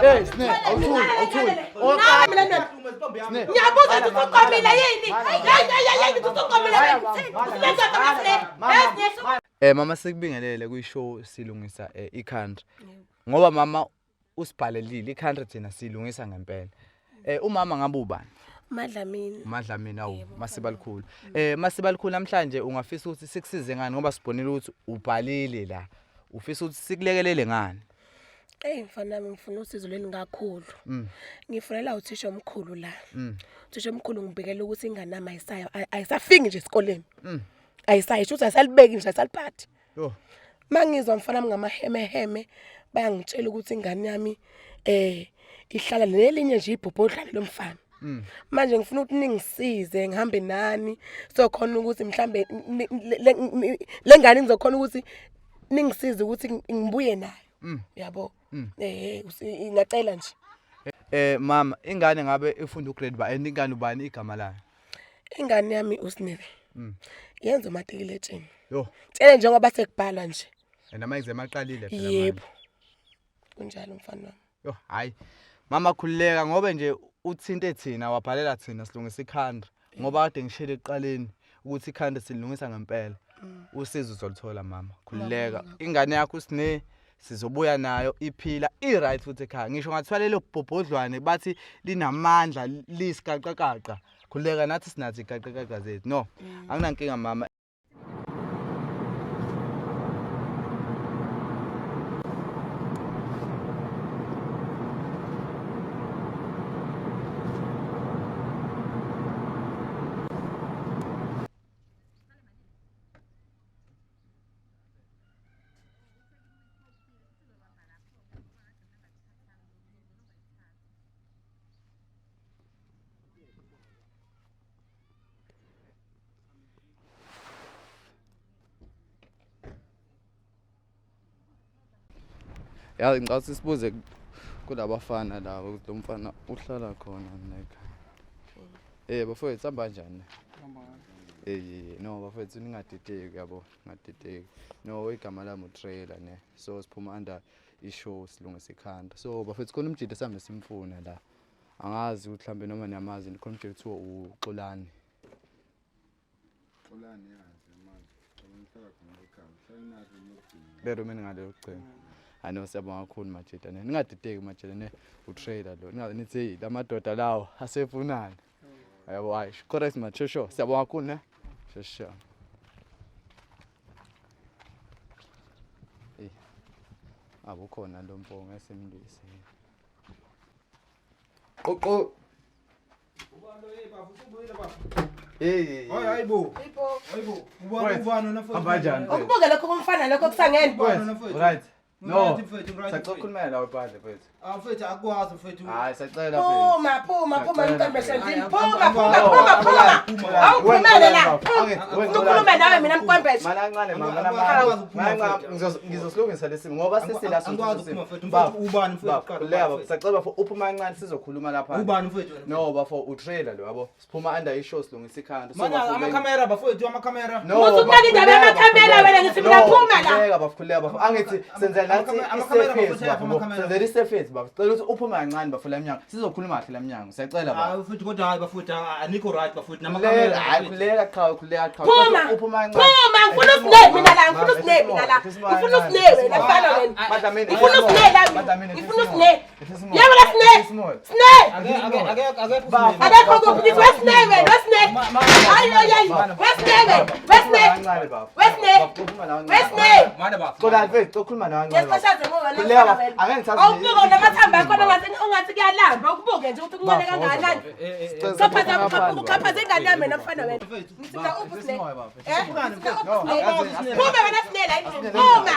Hey, Sne, awuthuli, awuthuli. Mina ndoda. Ngiyabuza ukuthi usuqomile yini? Hayi hayi hayi ngithi usuqomile wena. Usulendoda kaSne. Mama sikubingelele kwi-show silungisa i-country. Ngoba mama usibhalelile i-country thina silungisa ngempela. Umama ngabe ubani? Madlamini. Madlamini awu Masibalikhulu. Masibalikhulu namhlanje ungafisa ukuthi sikusize ngani ngoba sibonile ukuthi ubhalile la. Ufisa ukuthi sikulekelele ngani? Eyi mfana wami ngifuna usizo lweni kakhulu. Ngifonela uthisha omkhulu la. Uthisha omkhulu ngibikela ukuthi ingane yami ayisayo ayisafiki nje esikoleni. Ayisayi shuthi ayisalibeki nje ayisaliphathi. Yo. Mangizwa mfana wami ngamahemeheme bayangitshela ukuthi ingane yami ihlala nelinye nje ibhobhodlane lomfana. Manje ngifuna ukuthi ningisize ngihambe nani so khona ukuthi mhlambe le ngane ngizokhona ukuthi ningisize ukuthi ngibuye nayo. Yabo. Ngiyacela nje. Mama ingane ngabe ifunda ugrade ba and ingane ubani igama layo? Ingane yami uSinebe. Yenza umatikuletsheni. Yo. Tshele njengoba sekubhalwa nje. And ama exam aqalile phela manje. Yebo. Kunjalo mfana wami. Yo hayi. Mama khululeka ngoba nje uthinte thina wabhalela thina silungisa ikhanda ngoba kade ngishele ekuqaleni ukuthi ikhanda silungisa ngempela. Usizo uzolithola mama. Khululeka. Ingane yakho uSine sizobuya nayo iphila i-right futhi ekhaya. Ngisho ngathiwa lelo bhobhodlwane bathi linamandla lisigaqaqaqa. Khululeka nathi sinathi igaqaqaqa zethu. No, anginankinga mama. Yazi ngicela ukuthi sibuze kulabafana laba ukuthi lo mfana uhlala khona nekhaya. Bafowethu sihamba kanjani? No bafowethu ningadideki yabo, ningadideki. No igama lami uTrailer ne. So siphuma under i-show silungisa ikhanda. So bafowethu khona umjita sihambe simfuna la. Angazi ukuthi mhlambe noma niyamazi khona umjita kuthiwa uXolani. Xolani yazi manje. Uhlala khona ekhaya. Uhlala nathi lokugcina. Lero mina ngale lokugcina. Hayi no siyabonga kakhulu majita ne. Ningadideki majita ne. Utrailer lo. Ningaze nithi hey lamadoda lawo asefunani. Yabo hayi correct man sure sure. Siyabonga kakhulu ne. Sure sure. Hey. Abukhona lo mpongo esimlwise. Qoqo. Hey. Hayi hayibo. Hayibo. Ubani ubani wena mfowethu? Hamba kanjani? Ukubuke lokho komfana lokho kusangene. Ubani wena mfowethu? Right. No. Right mfowethu, right. Sacela ukukhulumela la phandle mfowethu. Ah mfowethu akwazi mfowethu. Hayi sacela mfowethu. Phuma phuma phuma Sacela mqembeshe mfowethu. ndini. Phuma phuma phuma phuma. Awuphumele la. Ukhulume nawe mina mqembeshe. Mana kancane mama, mana Angikwazi mama. ukuphuma Mana kancane, mfowethu. ngizosilungisa lesimo ngoba sesila Angikwazi ukuphuma mfowethu. Mfowethu ubani mfowethu? Qala, Khululeka mfowethu. sacela bafo uphume kancane sizokhuluma lapha. Ubani mfowethu wena? No bafo utrailer lo yabo. Siphuma under i-show silungisa ikhanda. So Mana bafo, amakhamera bafowethu amakhamera. No. Musa ukunaka indaba yamakhamera wena, ngithi mina phuma la. Khululeka bafo, khululeka bafo. Angithi senzela nathi Amakhamera i-surface bafowethu, bafo. amakhamera. Senzela i-surface bafo. Cela ukuthi uphume kancane bafo la emnyango. Sizokhuluma kahle la emnyango. Siyacela bafo. Hayi mfowethu kodwa hayi bafowethu anikho right bafowethu Khululeka, namakhamera. hayi bafowethu. khululeka qhawe, khululeka qhawe. Phuma. Uphuma kancane. Phuma ngifuna uSine mina la ngifuna uSine mina la. Ngifuna uSine wena mfana wena. Madlamini, Ngifuna uSine la mina. Madlamini, Ngifuna uSine. Ngifuna Yebo la Sine. Sine. Akekho Bafo. Akekho kuphi ngithi weSine wena weSine. Hayi hayi hayi. WeSine wena. WeSine. Kancane bafo. WeSine. Bafo, uphuma la kancane. WeSine. Mana bafo. Xola mfethu, ukhuluma nawe kancane. bafo. Ngesixesha nje Khululeka ngoba bafo. Angeke ngisazi- Awubuke namathambo akho ungathi kuyalamba ukubuke nje ukuthi kuncane Bafo, kangakanani. Sicela Chaphaza siphuma ngaphandle, uchaphaza ingane yami wena mfana wena. Mfowethu. Ngithi mina uphi Sine? Isimoya, bafo. Eh? Ngithi mina No, uphi Sine? akaze- Phuma wena Sine la endlini. Phuma.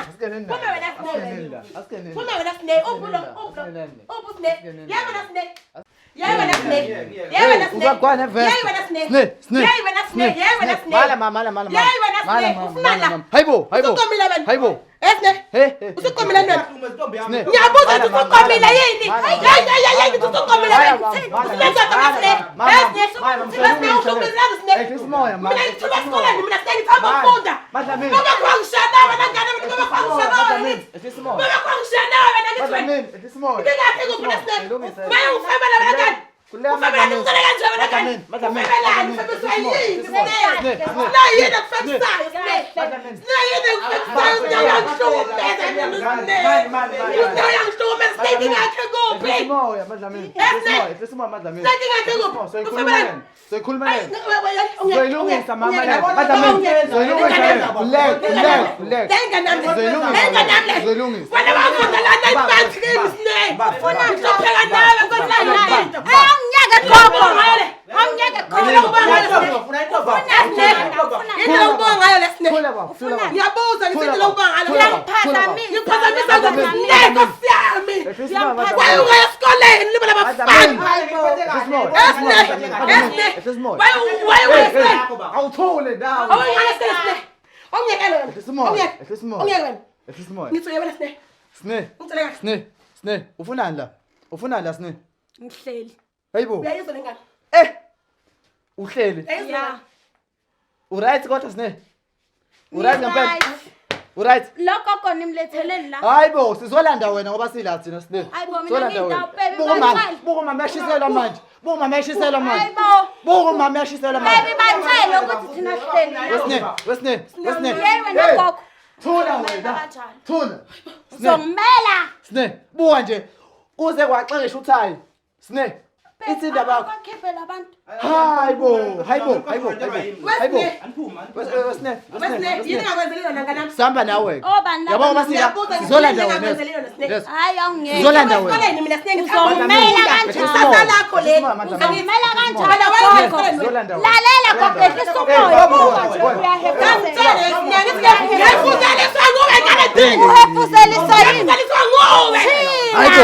Phuma wena Sine wena. Phuma wena Sine. Uphi lo? Uphi lo? Uphi Sine? Yebo wena Sine. Yebo wena Sine. Yebo wena Sine. Uzagwana evest. Yebo wena Sine. Sne. Sne, Sne. Yeyi wena Sne, yeyi wena Sne. Mala mama, mala mala. Yeyi wena Sne, Mala mama, ufunani la? mala mama. Hayibo, hayibo. Usuqomile wena. Hayibo. Eh Sne. He, he. Usuqomile wena. Sne. Ngiyabuza Mala ukuthi mama, usuqomile mala yini? mama, Hayi mala hayi hayi ngithi usuqomile mama, wena. mama, Usulenza mama, Sne. mama, Eh Sne. mama, Sne uhlukumezani Sne. Ehlisa umoya, mama. Mina ngithula esikoleni mina Sne ngithanda ukufunda. Madlamini. Baba kwangisha nawe nangane mina baba kwangisha nawe. Madlamini, ehlisa umoya. Baba kwangisha nawe wena ngithi wena. Madlamini, ehlisa umoya. Ngingakhe kuphi na Sne? Ilungise. Maye ufebela wena ngane. Khululeka, Ufebela Madlamini. ngicela kanje wena ngane. Madlamini, Madlamini, Ufebelani Madlamini, ufebiswa ehlisa umoya, yini ehlisa umoya. Sne? Sne, Sne. Sne yini ekufebisayo Sne? Madlamini. Sne yini ekufebisayo Sne uyangihlukumeza mina Sne. Sne uyangihlukumeza Sne ngingakhe kuphi? Ehlisa umoya, Madlamini. Eh, Ehlisa Sne. umoya, ehlisa umoya, Madlamini. Sne ngingakhe kuphi? Soyikhuluma Ufebelani? lena. Soyikhuluma lena. Soyilungisa mama lena. Madlamini, soyilungisa lena. Khululeka, khululeka, khululeka. Sizoyilungisa. Sizoyilungisa. Wena wafunda la 9 months kimi Sne. Ngihlupheka nawe nkosi yami. Awungiyeke gogo. Awungiyeke gogo. Indlela ukubonga ngayo le Sne. Thula baba, thula baba. Ngiyabuza ngithi indlela ukubonga ngayo. Uyangiphazamisa. Ngiphazamisa ngokuthi Sne nkosi yami. Ehlisa umoya, Waye Madlamini. ungaya esikoleni libala abafana. Ehlisa umoya. Esne, Esne. Ehlisa umoya. Waye waye Hey, Sne. hey, Awuthule nawe. Awungena Sne Sne. Awungiyekele wena. Ehlisa umoya. Awungiyeke. Ehlisa umoya. Awungiyeke wena. Ehlisa umoya. Ngithi uyabona Sne. Sne, Ngicela kahle. Sne, Sne. Ufunani la? Ufunani la Sne? Ngihleli. Hayibo. Uyayizwa lengane. Eh. Uhleli. Uyayizwa Ya. lengane. Uright kodwa Sne? Uright ngempela? Right. Uright? Lo gogo nimletheleni la. Hayibo, sizolanda wena ngoba sila thina Sne. Hayibo, mina Sizolanda wena. ngiyindawo, baby, Buka mama, batshele. buka mama yashiselwa manje. Buka mama yashiselwa manje. Hayibo. Buka mama yashiselwa manje. Baby batshele ukuthi thina sihleli la. Wesne, Wesne, Wesne. Yeyi wena Hey, gogo. Thula wena. Kanjalo. Thula. Sne, Uzongimela. Sne, buka nje. Kuze kwaxekisha uthayi. Sne, ithi indaba yakho. Bakhiphe labantu. Hayibo, hayibo, hayibo, hayibo. Hayibo. Wesne. Wesne, Wesne, yini engakwenzelile yona ngane yami? Sihamba nawe. Obani laba? Yabo ngoba sila Ngiyabuza, sizolanda yini wena. engakwenzelile yona, Sne? Yes. Hayi awungeke. Sizolanda wena. Esikoleni mina Sne ngithanda Uzongimela ukufunda. kanjani? Ikusasa lakho leli. Uzongimela kanjani Wena waye gogo? esikoleni wena. Sizolanda wena. Lalela gogo ehlisa umoya. Buka nje uyahefuzela. Ngangitshele Sne, ngithi ngiyafuzeliswa nguwe ngane ndini. Uhefuzeliswa yini? Ngiyafuzeliswa nguwe. Hayibo.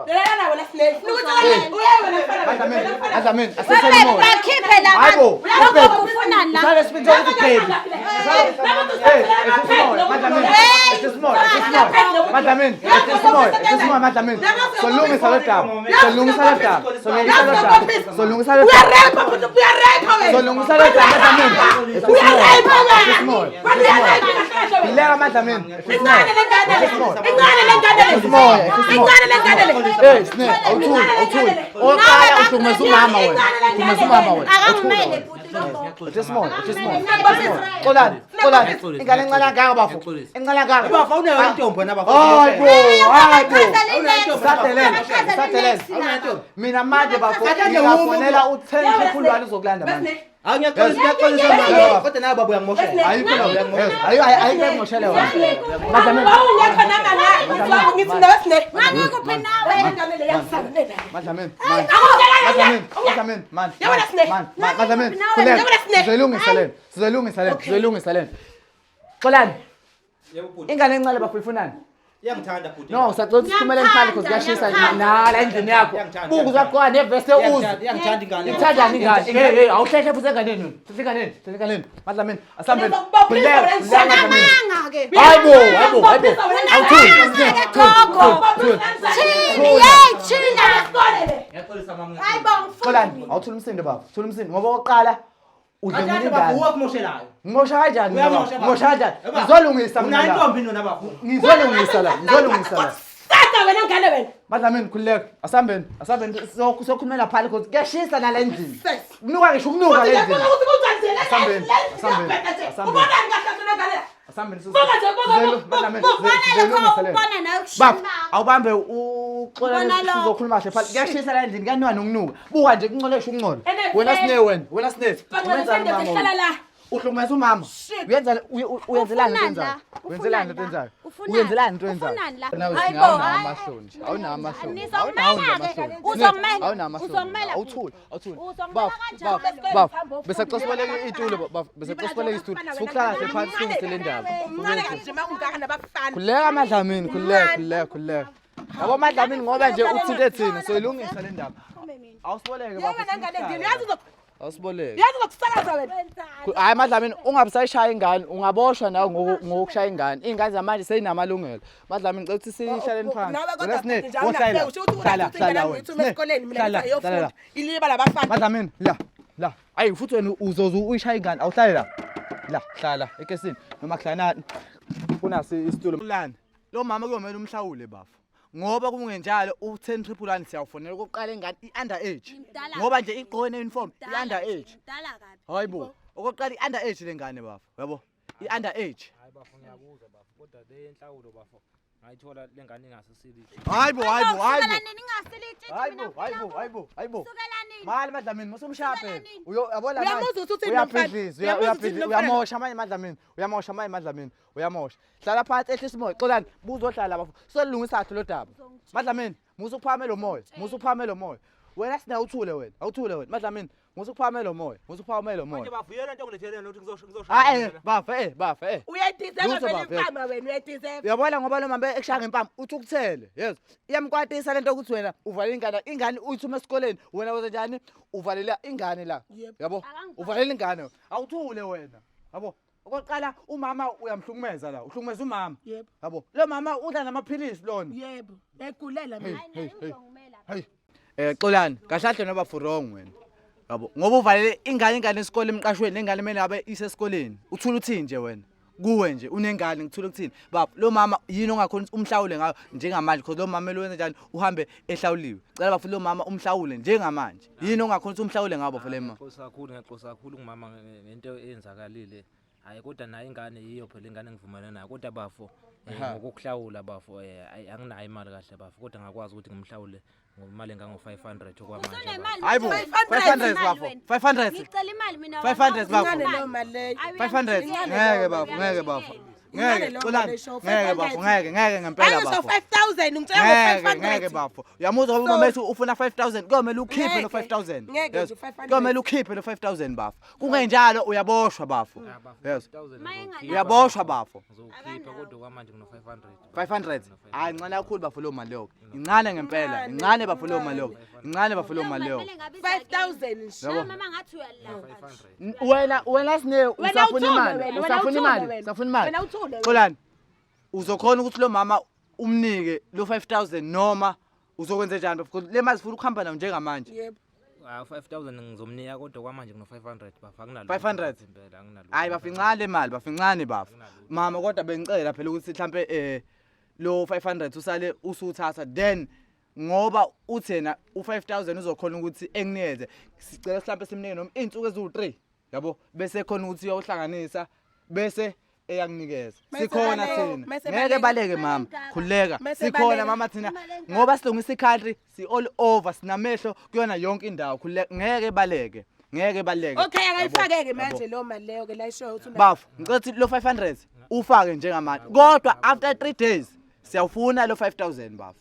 Lalela wena Sne. Funa ukuthi uyaye wena mfana. Madlamini, Wena mfana. Madlamini, asesele Baby umoya. bakhiphe labantu. Hayibo, Lo gogo ufunani la? Usale sibinto ukuthi baby. Hey, ehlisa umoya, Madlamini. Ehlisa umoya, ehlisa umoya. Madlamini, ehlisa umoya, ehlisa umoya, Madlamini. Solungisa lo daba. Solungisa lo daba. Solungisa lo daba. Solungisa lo daba. Uyarepa futhi uyarepa wena. Solungisa lo daba, Madlamini. Ehlisa umoya. Uyarepa wena. Ehlisa umoya. Wena uyarepa kahle kahle wena. Khululeka, Madlamini. Ehlisa Incane umoya. le ngane le. Ehlisa umoya. Incane le ngane le. Ehlisa umoya, ehlisa umoya. Incane le ngane le. Hey, Sne, awuthuli, awuthuli. Oqala uhlukumeza umama wena. Uhlukumeza umama wena. Akangimele bhuti lo gogo. Ehlisa umoya, ehlisa umoya. Ehlisa umoya. Xolani, xolani. Ingane encane kangaka bafo. Encane kangaka. Bafo awunayo intombi wena bafo. Hayibo, hayibo. Awunayo Sadelele, sadelele. Mina manje bafo ngingafonela u-10 triple 1 uzokulanda manje. Hayi ngiyaxolisa ngiyaxolisa mama. Kodwa nawe baba uyangimoshela. Ayikho la uyangimoshela. Ayi ayikho emoshele wena. Madlamini. Wawungekho nami la. Ngithi nawe Sne. Ngangikuphi nawe? Ingane le yangisanela. Madlamini, man. Awungeke Madlamini, Madlamini, man. Yabona Sne. Man, man, Madlamini. Nawe, Khuleka. yabona Sne. Sizoyilungisa lena. Sizoyilungisa lena. Sizoyilungisa lena. Xolani. Yebo bhuti. Ingane encane bafo ifunani? Iyangithanda bhuti. No, sacela ukuthi sithumele ngihlale because kuyashisa nala endlini yakho. Ngiyangithanda, Buka uzaqoka neveste uze. Iyangithanda ingane. Ithandani ingane? Hey hey, awuhlehle futhi enganeni wena. Hlehle enganeni, hlehle enganeni. Madlamini, asihambeni. Ngizokubopha Khululeka, khululeka, Madlamini. Amanga ke. Hayibo, hayibo, hayibo. Awuthuli. Awungeke gogo. Thini yeyi thina. Ngiyaxolisa mama. Hayibo ngifuna. Xolani, awuthula umsindo baba. Thula umsindo ngoba oqala udle Kanti ngolingane. bafo uwakumoshelayo. Ngimosha kanjani mina baba? Uyamosha baba. Ngimosha kanjani? Baba, Ngizolungisa mina Unayo la. intombi nona bafo. Ngizolungisa la, ngizolungisa la. Sata wena ngane wena. Madlamini khululeka. Asihambeni, asihambeni sokhulumela phandle because kuyashisa nala endlini. Sis. Kunuka ngisho ukunuka Futhi le nje endlini. buka ukuthi kunjani nje le- Asihambeni, le- asihambeni, iyabheda nje. asihambeni. Ubonani kahle kahle le ngane la? Asihambeni Buka nje, buka, buka, Madlamini, buka. sizolungisa le. Ubona nawe Baba, kushima. awubambe uxola Ubona lokho. sizokhuluma kahle phandle. Kuyashisa la endlini, kuyanuka nokunuka. Buka nje kuncolesha ukungcola. Ene- Wena Sne wena, wena Sne. Bangale Umenzani sendoda umama ihlala wena? la. Uhlukumeza umama. Shit. Uyenza uyenzelani into Ufunani enzayo? la? Uyenzelani into Ufunani la? enzayo? Ufunani? Uyenzelani into enzayo? Ufunani la? Nawe Hayibo, Sne, awunawo hayi. amahloni nje. Awunawo amahloni. Nizongimela Awunawo nje ke. amahloni. Uzongimela. Awunawo amahloni. Uzongimela. Awuthuli, awuthuli. Uzongimela Baba, kanjalo. baba, baba, besacela siboleke iy'tulo baba, besacela siboleke isitulo. Sifuna ukuhlala kahle phansi silungise le ndaba. Umncane kahle nje uma ungaka nabafana. Khululeka Madlamini, khululeka, khululeka, khululeka. Yabo Madlamini ngoba nje uthinte thina, soyilungisa le ndaba. Awusiboleke Yebo baba. wena ngane ndini uyazi uzo Awusiboleke. Yazi ngokusakaza wena. Hayi Madlamini ungabusayishaya ingane, ungaboshwa nawe ngokushaya ingane. Iy'ngane zamanje seyinamalungelo. Madlamini ngicela ukuthi sihlaleni phansi. Nawe kodwa Wena Sne, futhi njalo wohlala la. unafika, usho ukuthi Hlala, unathi hlala ingane wena. uyithume Sne, esikoleni mina hlala, ngithi hlala la. ayofunda. Iliba labafana. Madlamini la la. Ayi futhi wena uzoze uyishaya ingane awuhlale la. La hlala ekesini noma kuhlala kunasi isitulo. Lana lo mama kuyomela umhlawule bafo. Ngoba kungenjalo u-10 triple 1 siyawufonela okokuqala ingane i-under age. Ngimdala Ngoba nje igqoke ne-uniform i-under age. Mdala kabi. Hayi bo. Okokuqala i-under age lengane bafo. Yabo? I-under age. Hayi bafo ngiyakuzwa bafo kodwa le nhlawulo bafo ngayithola lengane ingasisili. Hayi bo, hayi bo, hayi bo. Sukela nini ingasilitshitshi Hayi mina bo, hayi bo, hayi bo, hayi bo. Sukela nini? Mali Madlamini musumshaya Sukela phela. nini? Uyo yabona manje. Uyamuzwa ukuthi uthini lo mfana? Uyabhidliza, Uyamuzwa uthini uyabhidliza, lo mfana? uyamosha manje Madlamini, uyamosha manje Madlamini, uyamosha. Hlala phansi ehlisa umoya. Xolani, buzohlala bafo. Solungisa kahle lo daba. Madlamini, musa ukuphakame lo moya, musa ukuphakame lo moya. Wena sina uthule wena, awuthule wena. Madlamini, musa ukuphakame lo moya, musa ukuphakame lo Manje moya. bafo yena into ongilethele yona ukuthi ngizoshaya. Hayi eh, bafa eh, bafa eh. Uyayidizeva Lutho vele bafethu. impama wena, uyayidizeva. Uyabona ngoba lo mama ekushaya ngempama uthukuthele yes iyamkwatisa lento ukuthi wena uvalela ingane ingane uyithume esikoleni wena wenze njani uvalela ingane la Yebo. yabo Akangivaleli. uvalela ingane awuthule wena yabo okokuqala umama uyamhlukumeza la uhlukumeza umama Yebo. yabo lo mama udla namaphilisi lona Yebo. Ngiyayigulela mina. Hayi naye uzongimela. hey eh Xolani kahle kahle noba for wrong wena yabo ngoba uvalele ingane ingane esikole emqashweni lengane kumele abe isesikoleni uthula uthini nje wena kuwe nje unengane ngithula ukuthini baba lo mama yini ongakhona ukuthi umhlawule ngayo njengamanje because lo mama kumele wenze njani uhambe ehlawuliwe cela bafuna lo mama umhlawule njengamanje yini ongakhona ukuthi umhlawule ngayo bafo le mama Ngiyaxolisa kakhulu ngiyaxolisa kakhulu kumama ngento eyenzakalile. Hayi kodwa nayo ingane yiyo phela ingane engivumelana nayo kodwa bafo Aha. ngokuhlawula bafo ayi, anginayo imali kahle bafo kodwa ngakwazi ukuthi ngimhlawule ngomali engango 500 okwamanje. bafo. Usunemali. hayi bo Usunemali 500 bafo wena. 500 Ngicela imali mina. 500 bafo. Incane leyo mali leyo. 500 ngeke bafo ngeke bafo Incane ngeke leyo Xolani mali eshoyo, ngeke 500. bafo ngeke ngeke ngempela Angisho bafo 5000 ngitshela ngeke ngo ngeke 500. bafo uyamuzwa ngoba So- umama ethi ufuna 5000 kuyomele ukhiphe lo Ngeke. 5000 Ngeke Yes. nje 500. kuyomele ukhiphe lo 5000 bafo kungenjalo uyaboshwa bafo Ah, bafo, yes 5000 Ma ngizowukhipha, enganabo. uyaboshwa bafo Ngizowukhipha kodwa kwamanje ngino 500. 500 Ngino hayi incane kakhulu bafo leyo mali leyo incane ngempela incane bafo leyo mali leyo incane bafo leyo mali leyo 5000 nje. Yabo. Mama ngathi uyalamba nje. Wena wena sine Wena usafuna uthule imali wena, wena usafuna uthule imali wena. usafuna imali Wena uthule wena. Xolani uzokhona ukuthi lo mama umnike lo 5000 noma uzokwenza njani bafo le mali sifuna ukuhamba nayo njengamanje Yebo. Ah 5000 ngizomnika kodwa kwamanje ngino 500 bafo anginalutho. 500? Impela anginalutho. Hayi bafo incane le mali bafo incane bafo. Mama kodwa bengicela phela ukuthi mhlambe lo 500 usale usuthatha then ngoba uthena u5000 uzokhona ukuthi enginikeze sicela mhlambe simnike noma izinsuku eziwu3 yabo bese khona ukuthi uyohlanganisa bese eyanginikeza Mese sikhona baleka, thina mese ngeke baleka. baleke mama khululeka Mese sikhona baleka. mama thina ngoba silungisa i-country si all over sinamehlo kuyona yonke indawo khululeka ngeke baleke ngeke baleke Okay akayifake ke Yabo. manje leyo mali leyo ke la ishoyo ukuthi una- bafo ngicela ukuthi lo 500 ufake njengamanje kodwa after 3 days siyawufuna lo 5000 bafo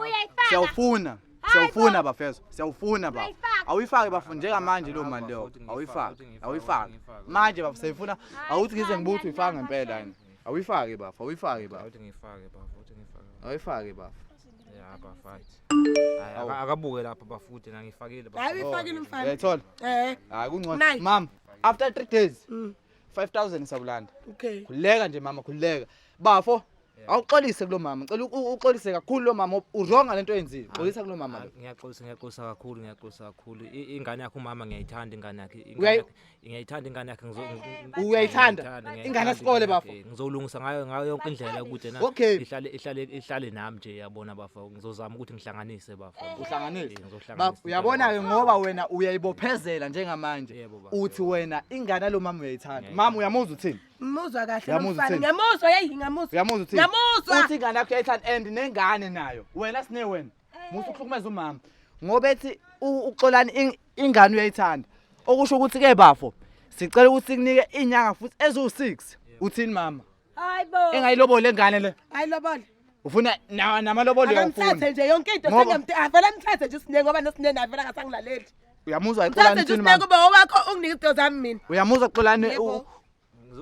Uyayifaka. siyawufuna siyawufuna bafezo siyawufuna bafo Uyayifaka. awuyifake bafo njengamanje leyo mali leyo Futhi ngiyifake, awuyifake futhi ngiyifake, awuyifake futhi ngiyifake. manje bafo siyayifuna awuthi ngize ngibuthi uyifaka ngempela ngiyalamba yini awuyifake bafo awuyifake bafo Awuthi ngiyifake bafo, awuthi ngiyifake. awuyifake bafo Ya bafo. Hayi akabuke lapha bafuthi na ngifakile bafo. Hayi uyifakile umfana. uyayithola Eh. hayi kungcono Nayi. mama after 3 days 5000 sawulanda Okay. khululeka nje mama khululeka bafo awuxolise kulo mama ngicela uxolise kakhulu lo mama uronga lento oyenzile xolisa kulo mama lo Ngiyaxolisa ngiyaxolisa kakhulu ngiyaxolisa kakhulu. Ingane yakhe umama ngiyayithanda ingane yakhe. Ingane yakhe ngiyayithanda ingane yakhe Uyayithanda? ngiyayithanda Ingane yesikole, ingane bafo? yakhe. Ngizolungisa ngayo ngayo yonke indlela ukuthi na Okay. ihlale ihlale ihlale nami nje yabona bafo. Ngizozama ukuthi ngihlanganise bafo. Uhlanganise. Ngizohlanganisa. Bafo uyabona ke ngoba wena uyayibophezela njengamanje Yebo, bafo, uthi yebo. wena ingane yalo mama uyayithanda Ngiyayithanda. mama uyamuzwa uthini Ngimuzwa kahle lo Uyamuzwa mfana. uthini? Ngiyamuzwa hey ngiyamuzwa. uyamuzwa uthini Ngiyamuzwa. uthi ingane yakho uyayithanda and nengane nayo wena sine wena musa ukuhlukumeza umama ngoba ethi uXolani ingane uyayithanda okusho ukuthi ke bafo sicela ukuthi sikunike inyanga futhi eziwu6 uthini mama Hayibo. engayiloboli lengane le Hayi lobole. ufuna namalobolo Akamthathe uyawufuna nje yonke into Ngoba- sengamthe avela mthathe nje uSine ngoba noSine naye vele akasangilaleli. uyamuzwa Mthathe Xolani nje uthini uSine mama kube owakho unginike izinto zami mina. uyamuzwa Xolani Yebo.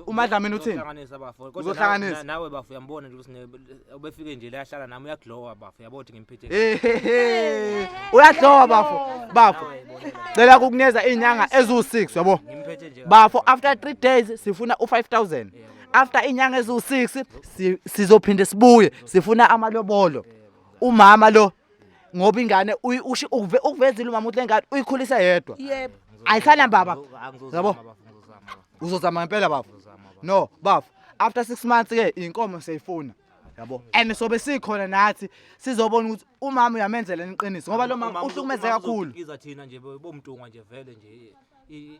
uMadlamini uthini? Uzohlanganisa bafo. Kodwa Uzohlanganisa. nawe bafo uyambona nje ukuthi ubefike nje la yahlala nami uyaglowa bafo. Uyabona ukuthi ngimphethe. Ehehe. Uyahlowa bafo. Bafo. Cela ukukunikeza izinyanga eziwu6 yabo. Ngimphethe nje. Bafo after 3 days sifuna u5000. After inyanga eziwu6 sizophinde sibuye sifuna amalobolo. Umama lo ngoba ingane ukuvezile umama ukuthi lengane uyikhulisa yedwa. Yebo. Ayisana baba. Angizozama Yabo. bafo ngizozama. bafo. Uzozama ngempela bafo. Ngizozama bafo. No, bafo. After 6 months ke inkomo siyayifuna. Yabo. And sobe sikhona nathi sizobona ukuthi umama uyamenzela iqiniso ngoba lo mama uhlukumeze umama kakhulu. uzokikiza thina nje bomntungwa nje vele nje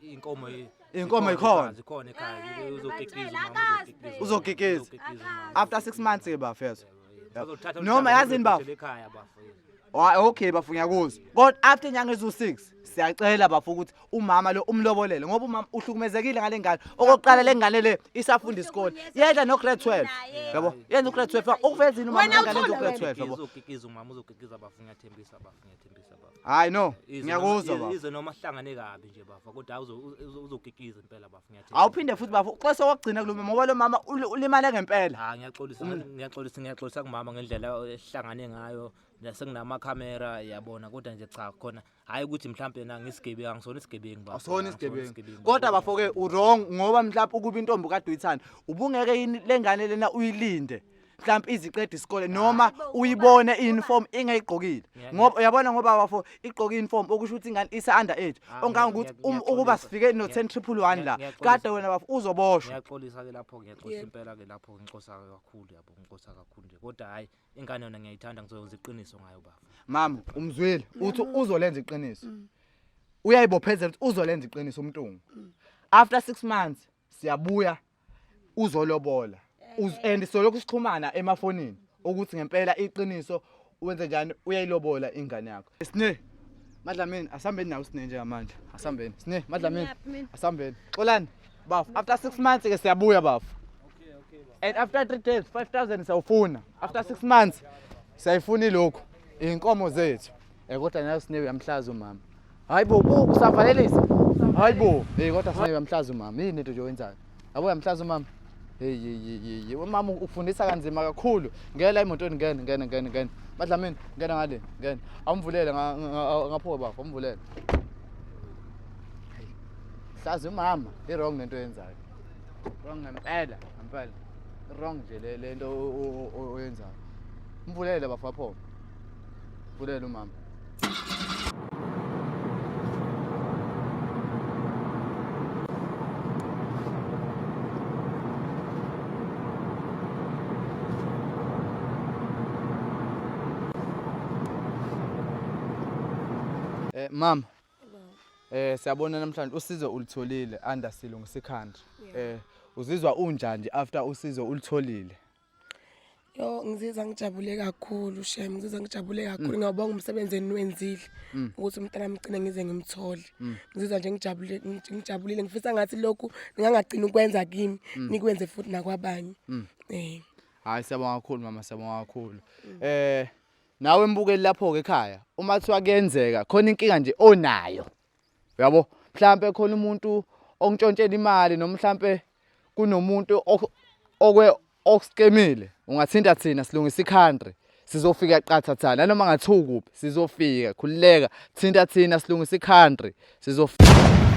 inkomo Inkomo ikhona. Zikhona ekhaya Eh, uzokikiza batshela, umama akazi Uzokikiza. uzokikiza umama. After 6 months ke bafethu. Bazothatha Noma uhlanga yazini bafo? luphuthele ekhaya bafo. Hayi okay bafo ngiyakuzwa. Kodwa after inyanga eziwu6 siyacela bafo ukuthi umama lo umlobolele ngoba umama uhlukumezekile ngale ngane. Okokuqala le ngane le isafunda isikole. Yenza no grade 12. Yabo? Yenza u grade 12. Ukuvezini umama Wena ngane yenza u uthole grade 12 yabo. Uzokikiza umama uzokikiza bafo ngiyathembisa bafo ngiyathembisa bafo. Hayi no, Izwe ngiyakuzwa bafo. Izwe noma sihlangane kabi nje bafo kodwa uzokikiza impela bafo ngiyathembisa. Awuphinde futhi bafo uxolisa okugcina kulo mama ngoba lo mama ulimale ngempela. Ha ngiyaxolisa ngiyaxolisa ngiyaxolisa kumama ngendlela esihlangane ngayo nasenginama-camera yabona kodwa nje cha khona hhayi ukuthi mhlampe na ngisigebengu angisona isigebengu bafo, Awusona angisona isigebengu. Kodwa bafo ke u-wrong ngoba mhlawumbe ukuba intombi kade uyithanda ubungeke yini lengane lena uyilinde mhlawumbe iziqeda isikole noma uyibone i-uniform ingayigqokile ngoba uyabona ngoba bafo igqoke i-uniform okusho ukuthi ingane isa under age Ah, ongangokuthi ukuba sifike no 10111 la kade wena bafo uzoboshwa. Ngiyaxolisa ke lapho ngiyaxolisa impela ke lapho ngixosa kakhulu yabo ngixosa kakhulu nje kodwa hhayi ingane yona ngiyayithanda ngizokwenza iqiniso ngayo bafo. Mama umzwile uthi uzolenza iqiniso. Uyayibophezela ukuthi uzolenza iqiniso umntungu. After 6 months siyabuya uzolobola. And solokhu sixhumana emafonini ukuthi ngempela iqiniso wenze njani uyayilobola ingane yakho. Sine Madlamini asambeni nawe Sine njengamanje. Asambeni. Sine Madlamini Ngiyaphi mina? asambeni. Xolani bafo after 6 months ke siyabuya bafo. And after 3 days 5000 siyawufuna. After 6 months siyayifuna ilokhu inkomo zethu. Kodwa nayo Sine uyamhlaza umama. Hayibo buku usavalelisa. Hayibo. Kodwa Sine uyamhlaza umama. Yini into nje oyenzayo? Yabo uyamhlaza umama. Hey hey hey hey. Umama ufundisa kanzima kakhulu. Ngena la emotweni ngena ngena ngena ngena. Madlamini ngena ngale ngena. Awumvulele ngapho bafo awumvulele. Hlaza umama. I wrong lento oyenzayo. Wrong ngempela, ngempela. Wrong nje le nto oyenzayo. Mvulele bafo apho. Mvulele umama. Mama. Siyabona namhlanje usizo ulitholile under Silungisa Country. Uzizwa unjani nje after usizo ulitholile? Yo ngizizwa ngijabule kakhulu shem, ngizizwa ngijabule kakhulu ngiyabonga umsebenzi eniwenzile ukuthi umntana mgcine ngize ngimthole. Ngizizwa nje ngijabule ngijabulile ngifisa ngathi lokhu ningangagcina ukwenza kimi nikwenze futhi nakwabanye. Hayi siyabonga kakhulu mama, siyabonga kakhulu. Nawe mbukeli lapho ke ekhaya uma kuthiwa kuyenzeka khona inkinga nje onayo. Uyabo? Mhlambe khona umuntu ontshontshela imali noma mhlambe kunomuntu okwe okuskemile ungathinta thina silungisa i-country sizofika qatha thana noma ngathiwa kuphi sizofika khululeka thinta thina silungisa i-country sizofika.